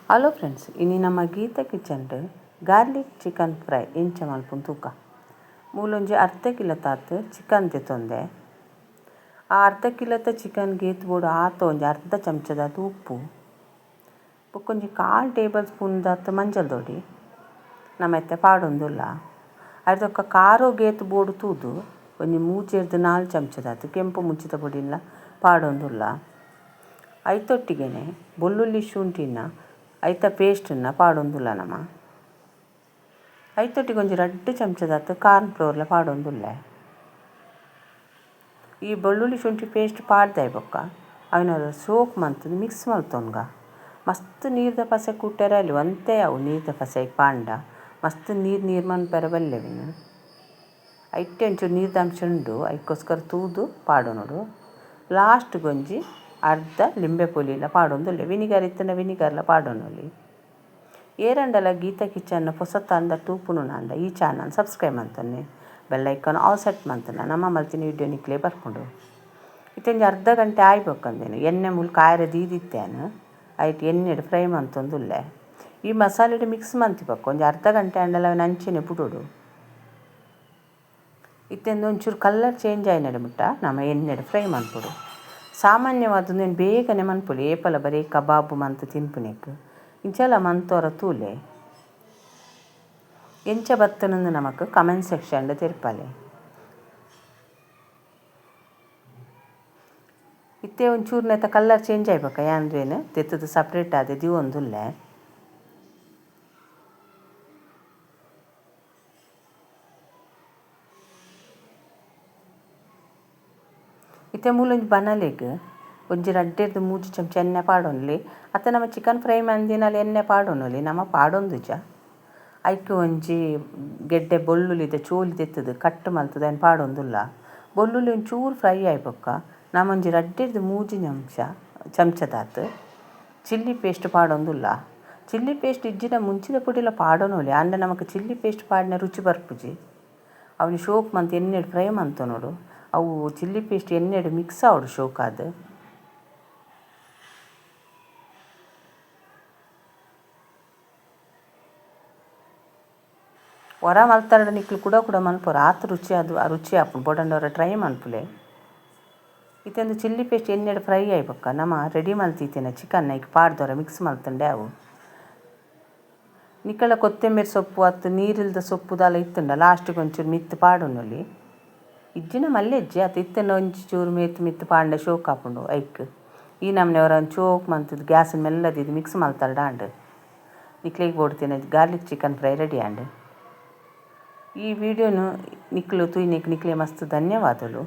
Hello friends, ಇನಿ ನಮ್ಮ Gita kitchen garlic chicken fry ಇಂಚ ಮಲ್ಪುನ ತೂಕ. ಮೂಲೊಂಜಿ ಅರ್ಧ ಕಿಲೋ ತಾತ್ ಚಿಕನ್ ದೆತೊಂದೆ. ಆ ಅರ್ಧ ಕಿಲೋತ ಚಿಕನ್ ಗೇತ್ ಬೋಡು ಆತ ಒಂಜಿ ಅರ್ಧ ಚಮಚದಾತ್ ಉಪ್ಪು, ಬೊಕ್ಕೊಂಜಿ ಕಾಲು ಟೇಬಲ್ ಸ್ಪೂನ್ ದಾತ್ ಮಂಜಲ್ ದೊಡಿ ನಮ್ಮ ಇತ್ತೆ ಪಾಡೊಂದುಲ್ಲ. ಅರ್ಧಕ್ಕ ಖಾರೋ ಗೇತ್ ಬೋಡು ತೂದು ಒಂಜಿ ಮೂಜೆರ್ದ್ 4 ಚಮಚದಾತ್ ಕೆಂಪು ಮುಂಚಿತ ಪೊಡಿನ್ಲ ಪಾಡೊಂದುಲ್ಲ. ಐತೊಟ್ಟಿಗೆನೆ ಬೊಳ್ಳುಳ್ಳಿ ಶುಂಠಿನ ಐತ ಪೇಸ್ಟನ್ನ ಪಾಡೊಂದುಲ್ಲ ನಮ. ಐತೊಟ್ಟಿಗೆ ಒಂಜಿ 2 ಚಮಚದಾತ್ ಕಾರ್ನ್ ಫ್ಲೋರ್ಲ ಪಾಡೊಂದುಲ್ಲೆ. ಈ ಬೆಳ್ಳುಳ್ಳಿ ಶುಂಠಿ ಪೇಸ್ಟ್ ಪಾಡ್ದಾಯಿ ಬೊಕ್ಕ ಅವಿನ ಸೋಕ್ ಮಂತುದು ಮಿಕ್ಸ್ ಮಲ್ತೊನ್ಗ. ಮಸ್ತ್ ನೀರ್ದ ಪಸೆ ಕೂಟೆರ ಅಲ್ಲಿ ಒಂತೆ ಅವು ನೀರ್ದ ಪಸೆ ಪಾಂಡ ಮಸ್ತ್ ನೀರು ನೀರು ಮನ್ಪೆರ ಬಲ್ಲೆವಿನ. ಐಟೆ ಒಂಚೂರು ನೀರ್ದ ಅಂಶ ಉಂಡು, ಐಕ್ಕೋಸ್ಕರ ತೂದು ಪಾಡೊನೊಡು. ಲಾಸ್ಟ್ಗೊಂಜಿ ಅರ್ಧ ಲಿಂಬೆ ಪುಲಿಲ ಪಾಡೊಂದುಲ್ಲೆ. ವಿನಿಗರ್ ಇತ್ತಂಡ ವಿನಿಗರ್ಲ ಪಾಡೊನೊಲಿ. ಏರಂಡಲ ಗೀತಾ ಕಿಚನ್ ಪೊಸತಾಂಡ ತೂಪುನು ನಾಂಡ ಈ ಚಾನಲ್ ಸಬ್ಸ್ಕ್ರೈಬ್ ಮಂತೊನ್ನೆ, bell icon all set ಮಂತನ ನಮ್ಮ ಮಲ್ತಿನ ವಿಡಿಯೋ ನಿಕ್ಲೆ ಬರ್ಪುಂಡು. ಇತ್ತೊಂಜಿ ಅರ್ಧ ಗಂಟೆ ಆಯ್ಬೇಕಂದೇನು ಎಣ್ಣೆ ಮುಲ್ ಕಾಯರೆ ದೀದಿತ್ತೇನು ಐಟ್ ಎಣ್ಣೆಡ್ ಫ್ರೈ ಮಂತೊಂದುಲ್ಲೆ. ಈ ಮಸಾಲೆಡ್ ಮಿಕ್ಸ್ ಮಂತಿಬೊಕ್ಕ ಒಂಜಿ ಅರ್ಧ ಗಂಟೆ ಆಂಡಲ ಅವೆನ್ ಅಂಚೆನೆ ಬುಡೊಡು. ಇತ್ತೆಂದು ಒಂಚೂರು ಕಲರ್ ಚೇಂಜ್ ಆಯಿನಡೆ ಮುಟ್ಟ ನಮ ಎಣ್ಣೆಡ್ ಫ್ರೈ ಮನ್ಪೊಡು. ಸಾಮಾನ್ಯವಾದ ಉಂದೆನ್ ಬೇಗನೆ ಮನ್ಪೊಲಿ, ಏಪಲ ಬರೀ ಕಬಾಬ್ ಮಂತ್ ತಿನ್ಪುನೆಕ್ ಇಂಚಲ ಮಂತೋರ ತೂಲೆ. ಎಂಚ ಬತ್ತನಂದು ನಮಕ್ ಕಮೆಂಟ್ ಸೆಕ್ಷನ್ ತೆರಿಪಾಲೆ. ಇತ್ತೆ ಒಂಚೂರು ನೆತ್ತ ಕಲರ್ ಚೇಂಜ್ ಆಯ್ಬೊಕ್ಕ ಯಾನ್ ದೆತ್ತುದು ಸಪ್ರೇಟ್ ಆದ್ ದೀವೊಂದುಲ್ಲೆ. ಇತ್ತೆ ಮೂಲೊಂಜಿ ಬನಲೆಗ್ ಒಂಜಿ ರಡ್ಡೆರ್ದ್ 3 ಚಮಚ ಎಣ್ಣೆ ಪಾಡೊನ್ಲಿ. ಅತ್ತ ನಮ ಚಿಕನ್ ಫ್ರೈ ಮಂದಿನಲ್ಲಿ ಎಣ್ಣೆ ಪಾಡೊನೊಲಿ, ನಮ ಪಾಡೊಂದುಜ. ಐಕ್ ಒಂಜಿ ಗೆಡ್ಡೆ ಬೊಳ್ಳುಳ್ಳಿದ ಚೋಲಿ ದೆತ್ತುದು ಕಟ್ ಮಲ್ತುದು ಐನ್ ಪಾಡೊಂದುಲ್ಲ. ಬೊಳ್ಳುಳ್ಳಿ ಒಂಚೂರು ಫ್ರೈ ಆಯ್ಬೊಕ್ಕ ನಮ ಒಂಜಿ ರಡ್ಡೆರ್ದ್ 3 ಚಮಚದಾತ್ ಚಿಲ್ಲಿ ಪೇಸ್ಟ್ ಪಾಡೊಂದುಲ್ಲ. ಚಿಲ್ಲಿ ಪೇಸ್ಟ್ ಇಜ್ಜಿಡ ಮುಂಚಿದ ಪೊಡಿಲ ಪಾಡೊನೊಲಿ, ಆಂಡ ನಮಕ್ ಚಿಲ್ಲಿ ಪೇಸ್ಟ್ ಪಾಡಿನ ರುಚಿ ಬರ್ಪುಜಿ. ಅವನಿ ಶೋಕ್ ಮಂತ್ ಎಣ್ಣೆಡ್ ಫ್ರೈ ಮಂತೊನೊಡು. ಅವು ಚಿಲ್ಲಿ ಪೇಸ್ಟ್ ಎಣ್ಣೆಡ್ ಮಿಕ್ಸ್ ಆವೊಡು ಶೋಕಾದ್. ಒರ ಮಲ್ತರಡ ನಿಕ್ಲು ಕುಡ ಕುಡ ಮನ್ಪೊರು ಆತ್ ರುಚಿ ಅದು ರುಚಿ ಆಪುಂಡು. ಬೋಡಂಡ ಟ್ರೈ ಮನ್ಪುಲೆ. ಇತ್ತೊಂದು ಚಿಲ್ಲಿ ಪೇಸ್ಟ್ ಎಣ್ಣೆಡ್ ಫ್ರೈ ಆಯ್ಬೊಕ್ಕ ನಮ ರೆಡಿ ಮಲ್ತಿತ್ತಿನ ಚಿಕನ್ ಐಕ್ ಪಾಡ್ದೊರ ಮಿಕ್ಸ್ ಮಲ್ತುಂಡೆ ಅವು. ನಿಕಳ ಕೊತ್ತಂಬರಿ ಸೊಪ್ಪು ಅತ್ತು ನೀರಿಲ್ದ ಸೊಪ್ಪು ದಾಲ ಇತ್ತುಂಡ ಲಾಸ್ಟಿಗೆ ಒಂಚೂರು ಮಿತ್ತ್ ಪಾಡೊನೊಲಿ. ಇಜ್ಜಿನ ಮಲ್ಲೆಜ್ಜಿ ಅತ್ತು ಇತ್ತಂಡ ಒಂಜಿ ಚೂರು ಮಿತ್ತ್ ಮಿತ್ತ್ ಪಾಂಡ ಶೋಕ್ ಆಪುಂಡು ಐಕ್. ಈ ನಮೂನೆ ಒರ ಒಂಜಿ ಚೋಕ್ ಮಂತುದು ಗ್ಯಾಸ್ ಮೆಲ್ಲದಿದ್ ಮಿಕ್ಸ್ ಮಲ್ತರಡ ಆಂಡ್. ನಿಕ್ಲೆಗ್ ಬೋಡ್ತಿನ garlic chicken fry ready ಆಂಡ್. ಈ ವಿಡಿಯೋನು ನಿಕ್ಲು ತೂಯಿನೆಕ್ ನಿಕ್ಲೆ ಮಸ್ತ್ ಧನ್ಯವಾದಲು.